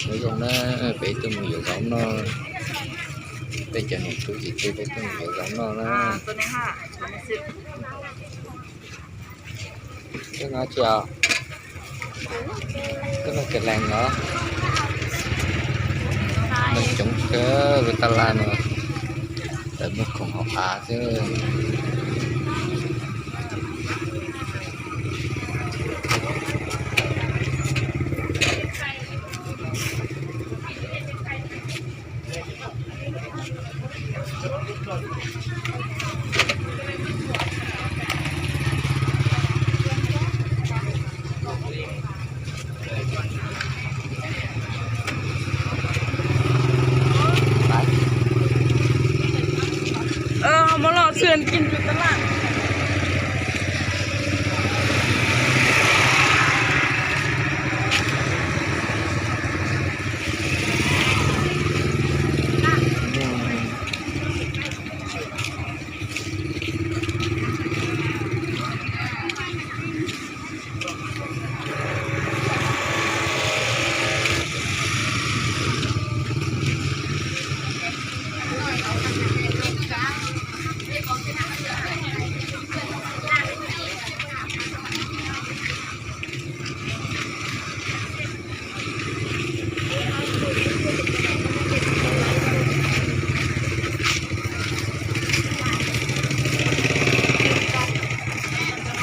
Nói chung là bé tôi mình hiểu gió non. Bé chả nổi chú chỉ chơi bé tôi mình hiểu gió non á. À, tôi nói hả? Tôi nói sự. Cái nói chưa? Cái nói cái làng đó. Mình chống cái với ta lan rồi. Tại mình không học á chứ. ເອີ ເຮົາມາເລາະເຊືອນກິນຢູ່ຕະຫຼາດ.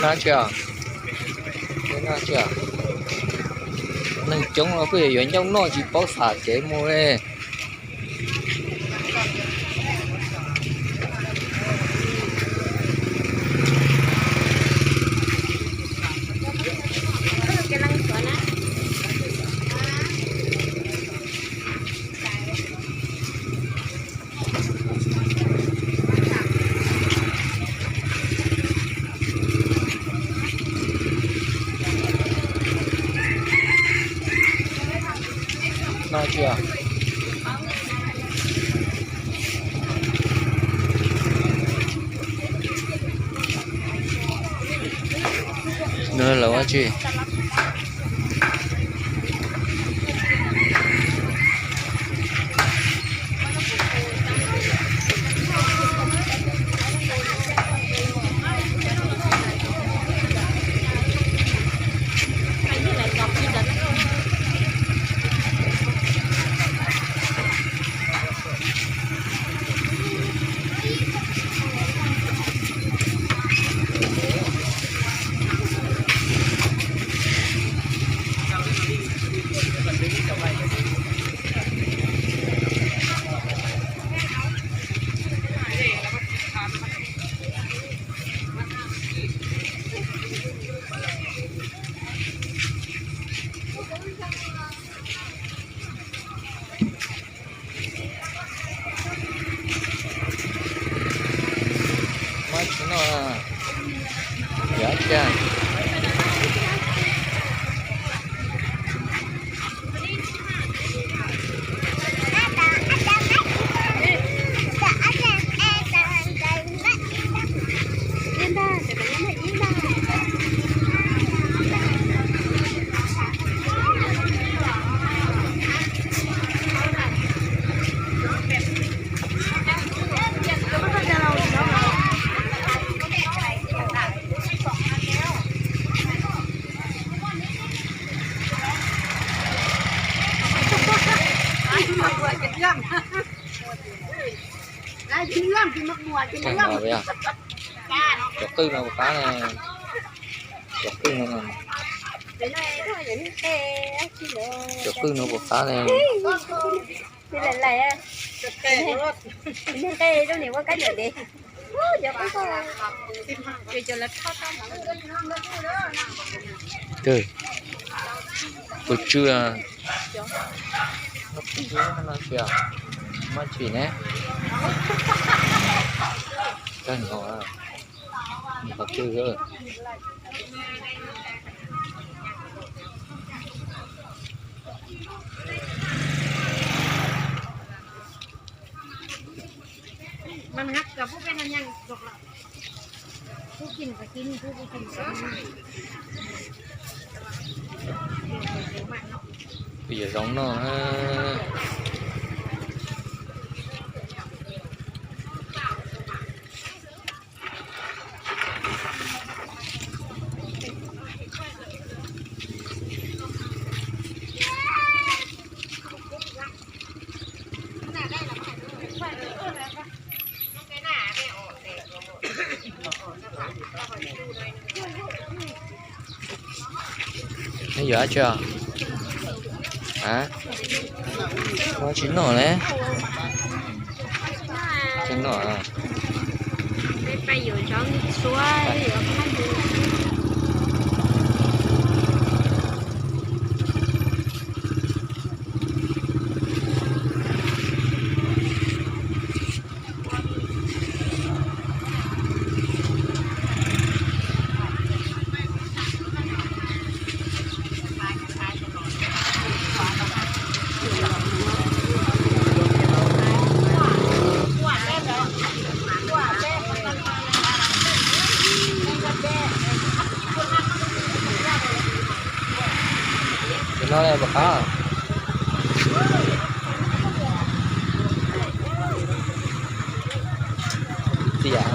ໜ້າເຊື່ອ ໜ້າເຊື່ອ ໜຶ່ງຈົງເອົາເພື່ອຢູ່ເຈົ້ານ້ອຍຊິເປົາສາເຈໂມເດ້. ໜ້າເຊື່ອ ເນີລະວ່າຈີ. ກິນໝາກບົວ ກິນເຫືອມ ກິນເຫືອມ ກິນໝາກບົວ ກິນເຫືອມ. ຈອກຕຶ້ງເນາະປາແນ່ ຈອກຕຶ້ງເນາະ ຈອກຕຶ້ງເນາະປາແນ່. ເອີ ບໍ່ເຊື່ອ ບໍ່ເຊື່ອ ມາຊິແນ່ ເຈົ້າເນາະ ບໍ່ເຊື່ອ. ມັນຮັກກະບໍ່ເປັນອັນຫຍັງດອກລະ ຜູ້ກິນກະກິນ ຜູ້ບໍ່ກິນກະກິນ ດຽວໄປດຽວມາເນາະ. Giờ giống nó ha. Nó dở chưa? Hả? Có chín nổi đấy. Chín nổi à? ໄປ ໄປຢູ່ຊ່ອງຊ່ວຍ Kenal ya, Baka? Tiang.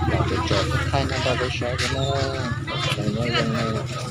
Dah cocok. Hai, nak habis saya kena. Yang, yang, yang, yang.